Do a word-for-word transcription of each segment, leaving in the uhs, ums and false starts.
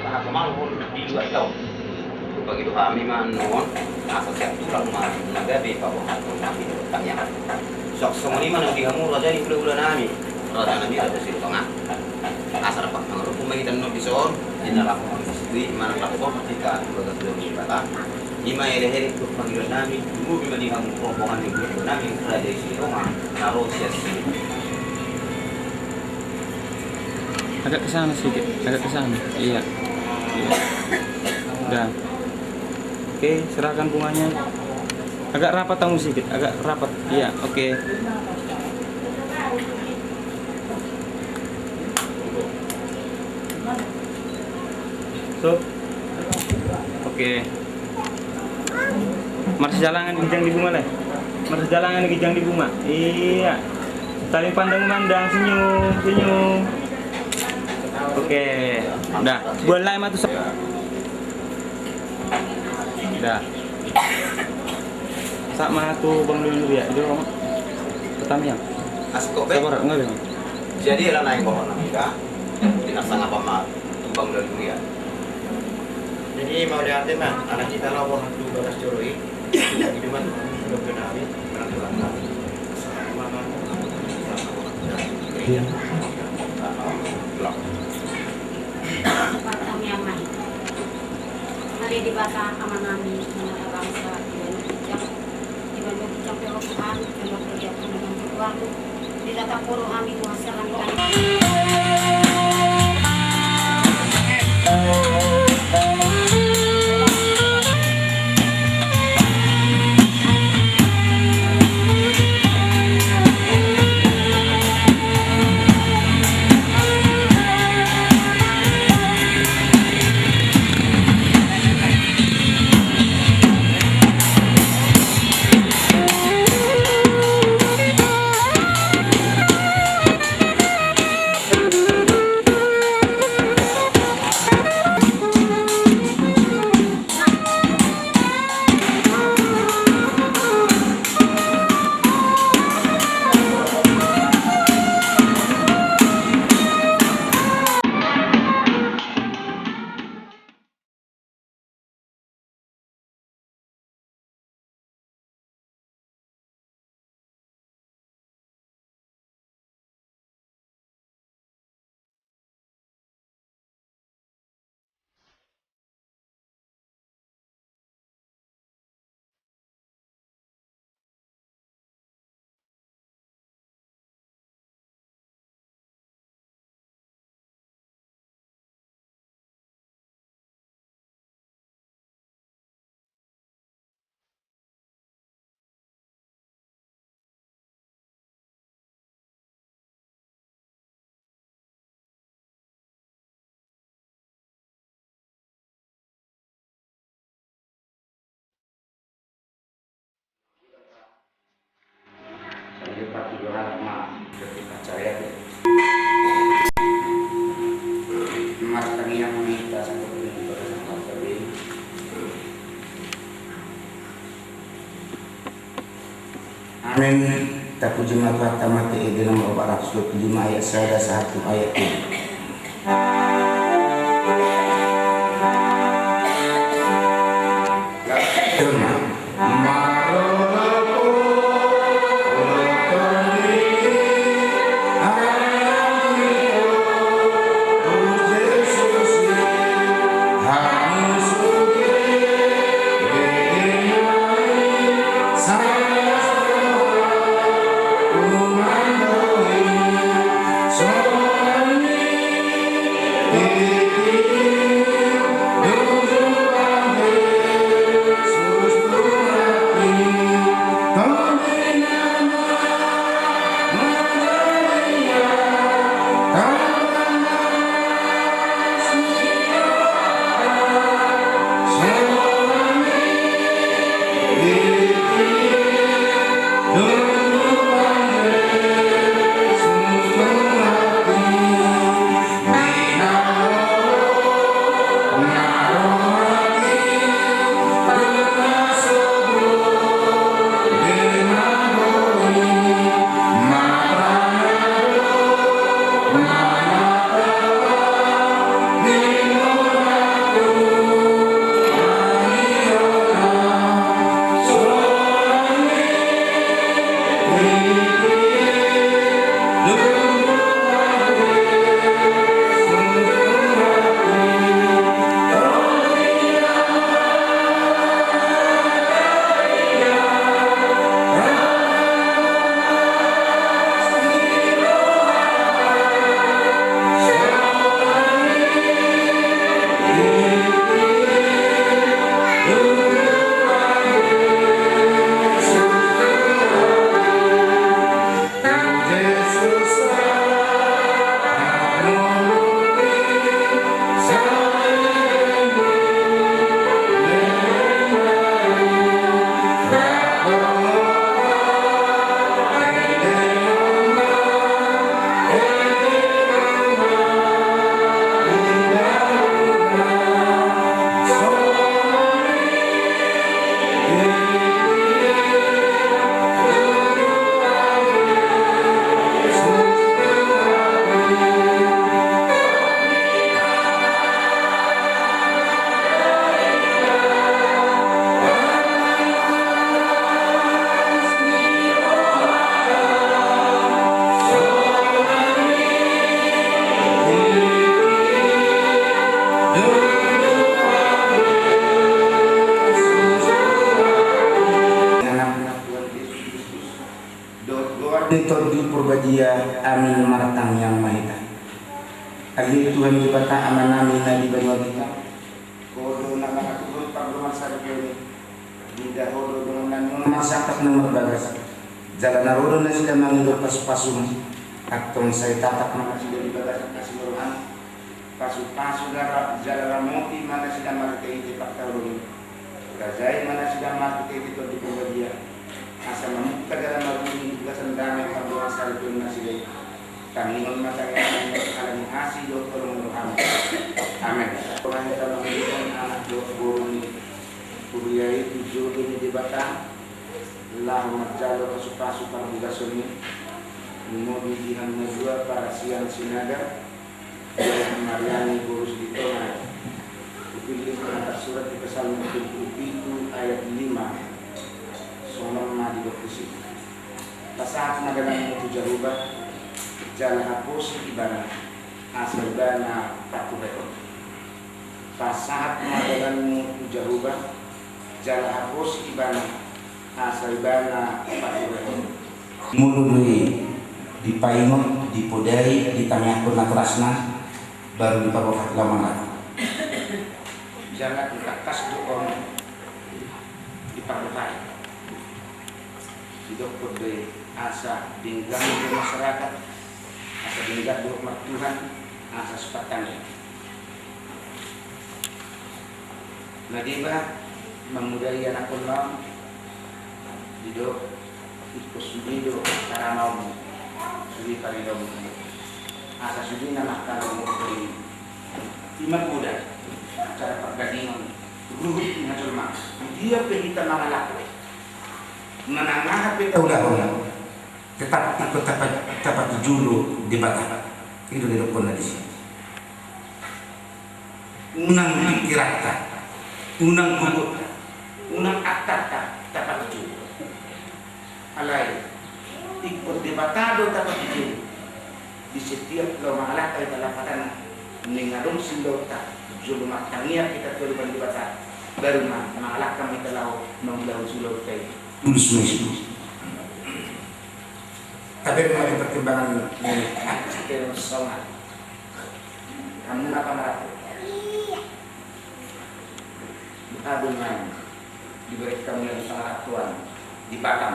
Sahat ma manghol di luat taon. Bagi do hami ma annon, asa sian tulang ma na gabe paboa hami di tangiang. Suang songon i ma nang di hamu raja ni hulahula nami, raja nami, raja Silutonga. Asa rap mangadopi ma hita annon dison, di na laho mangadopi manang laho hita di bagas dohot di bata. I ma elekelek tu panggilan nami, tumobi ma di hamu rombongan ni hulahula nami raja i Silutonga na ro sian Silutonga. Agak ke sana sedikit, agak ke sana. Iya. Dah. Oke, serahkan bunganya. Agak rapat kamu sedikit, agak rapat. Iya, oke. So. Oke. Marsijalangan ginjang di bunga, le. Marsijalangan ginjang di bunga. Iya. Saling pandang-mandang, senyum, senyum. Oke. Dah, buat lain mah tuh. Dah. Sama tuh Bang Doni ya. Itu Bang. Pertama ya. Asko be. Sabar, enggak, Bang. Jadi, ala naeng bohon nami da. Binasa ngapa ma tumbang lalu ya. Jadi, mauliate ma, ala hita laho bohon tu bagas joro i. Jadi, ma, dope nami, menang dope nami. Iya. Pertama ya, Ma. Mauliate di Debata Ama nami, Ama bangsa, di Debata Tuhan, di Debata Tuhan, di Debata Tuhan, di Debata Tuhan, di Debata Tuhan. Amin. Tapuji ma Tuhanta ma, di nomor opat ratus dua puluh lima ayat sada sahat tu ayat tolu. Tondi Porbadia, amin, martangiang ma hita. Ale Tuhan Debata Amanami na di banua ginjang, Ho do na mangatuhon pardongan saripeon i. Di da Ho do dongan nami on marsangkap na marbagas, jala na ro do nasida mangido pasupasum. Antong sai tatap ma nasida di bagasan asi ni roham. Pasupasu jala ramoti ma nasida marhitehite pangkaholongi. Rajai ma nasida marhitehite Tondi Porbadia, asa mamungka jala marujung di bagasan dame pardongan saripeon nasida i. Tangihon ma tangiang nami on ala ni asi dohot holong ni roham. Amen. Roha ni Anak dohot Boru ni Huria i tu jolo ni Debata, laho manjalo pasupasu parbagason i. Modi di hamu na dua parasian Sinaga, Mariani boru Sitinjak, hupillit ma na tarsurat di Psalmen tujuh puluh tujuh ayat lima. Songon on ma didok disi: Pasahat ma dalanmu tu Jahowa, jala haposi Ibana, asa Ibana paturehon. Pasahat ma dalanmu tu Jahowa, jala haposi Ibana, asa Ibana paturehon. Molo do i dipaingot, dipodai, ditangiangkon natorasna, baru diparrohahon laho mangalap. Jala ditangkas do on diparrohahon. Didokkon do i asa denggan do masyarakat, asa denggan do martuhan, asa sipatangihon. Na deba mamodai anakkon na on, didok, ingkon sude do taramaonmu, sude paridaonmu. Asa sude na mangkalo di i. Ima poda acara pardagingon, ruhut na jolma. Dia pe hita mangalap, manang aha pe taulahon, tetap ingkon tapa-, tapatujolo Debata. I do didokkonna disi. Unang pikiranta, unang gogotta, unang atanta tapatujolo. Alai ingkon Debata do tapatujolo. Di setiap laho mangalangka hita lapatanna, naeng adong siulaonta, jolo martangiang hita tu adopan Debata, baru ma mangalangka ma hita laho mangulahon siulaonta i. Tulus ma i. Tabereng ma di pertimbangan ni angka sitenon songa. Hamu na pangarahut, boha do nuaeng dibereng hamu na di pangarahutna di Batam?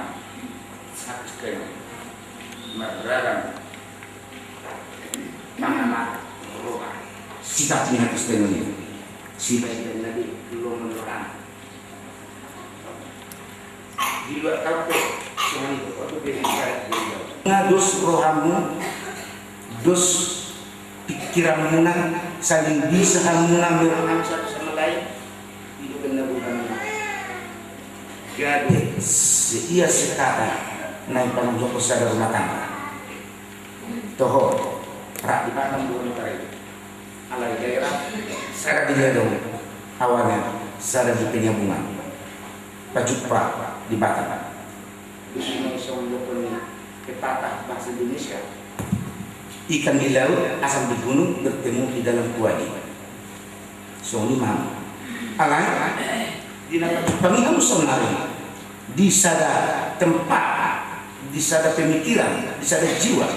Satu sitenon, marragam pangamat roha. Sitap ni hata sitenon i. Sitap. Di luar tau pe songon i, oto pe di luar. Nga dos rohamu, dos pikiranmuna, saling bisa hamuna meroham satu sama lain. Itu kena bukan gabe seia sekata na i panunjuk sada rumah tangga. Toho, rap di Batam do nuaeng. Alai daerah sada di ladang, awalnya sada di penyambungan. Pajumpa di Batam. Di sini songon dohot ni pepatah bahasa Indonesia. Ikan di laut, asam di gunung, bertemu di dalam kuali. Songon i ma. Alai di na pajumpa ni hamu saonari di sada tempat, di sada pemikiran, di sada jiwa.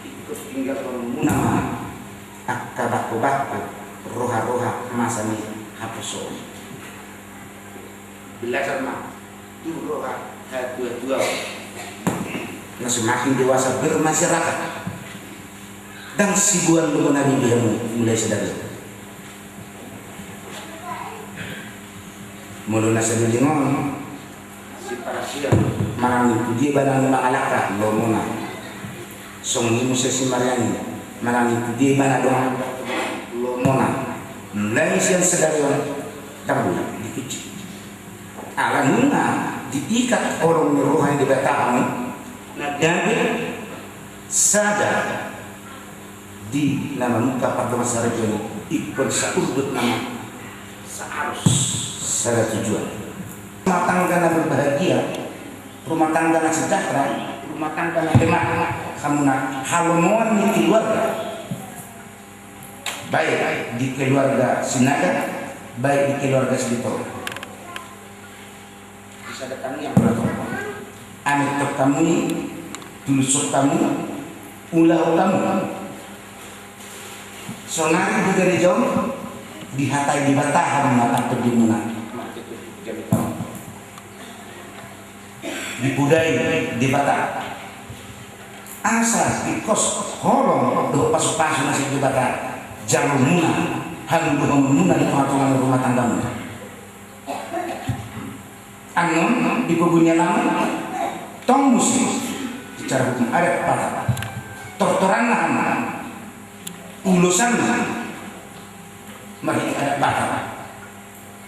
Ingkon tinggalhon muna ma angka bangkobangko, roharoha masa ni haposoon. Belajar ma tu roha hatuatuaon. Na semakin dewasa bermasyarakat. Ndang siboan lomo nami di hamu mulai sadari on. Molo na saleleng on, si Parasian, manang tu dia ibana mangalangka lomona. Songon i muse si Mariani, manang tu dia ibana dongan lomona. Mulai sian sadari on, ndang boi dikunci. Ala nunga diikat holong ni roha ni Debata hamu, na gabe sada di na mamungka pardongan saripeon i, ingkon saurdot nama, saarus, sada tujuan. Rumah tangga na berbahagia, rumah tangga na sejahtera, rumah tangga na hemat, hamuna halomoan ni keluarga. Baik di keluarga Sinaga, baik di keluarga Silitonga. Bisa datang yang berapa? Anekhon hamu i, tulushon hamu, ulahon hamu. Saonari di gareja on dihatai Debata hamu na tondimuna. Dipodai Debata asa ingkon holong dohot pasupasu na sian Debata jalomuna, hamu dohononmuna di tongatonga ni rumah tanggamuna. Annon di pogu ni alaman, tong muse secara hukum adat Batak, tortoranna hamu, ulosanna marhite adat Batak.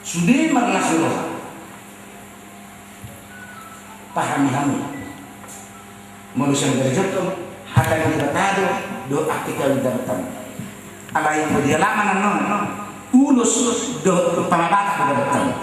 Sude marlas ni roha, pahami hamu. Molo sian gareja on, hata ni Debata do, dohot akte kawin dapot hamu. Alai molo di alaman annon, ulos dohot umpama Batak do dapot hamu.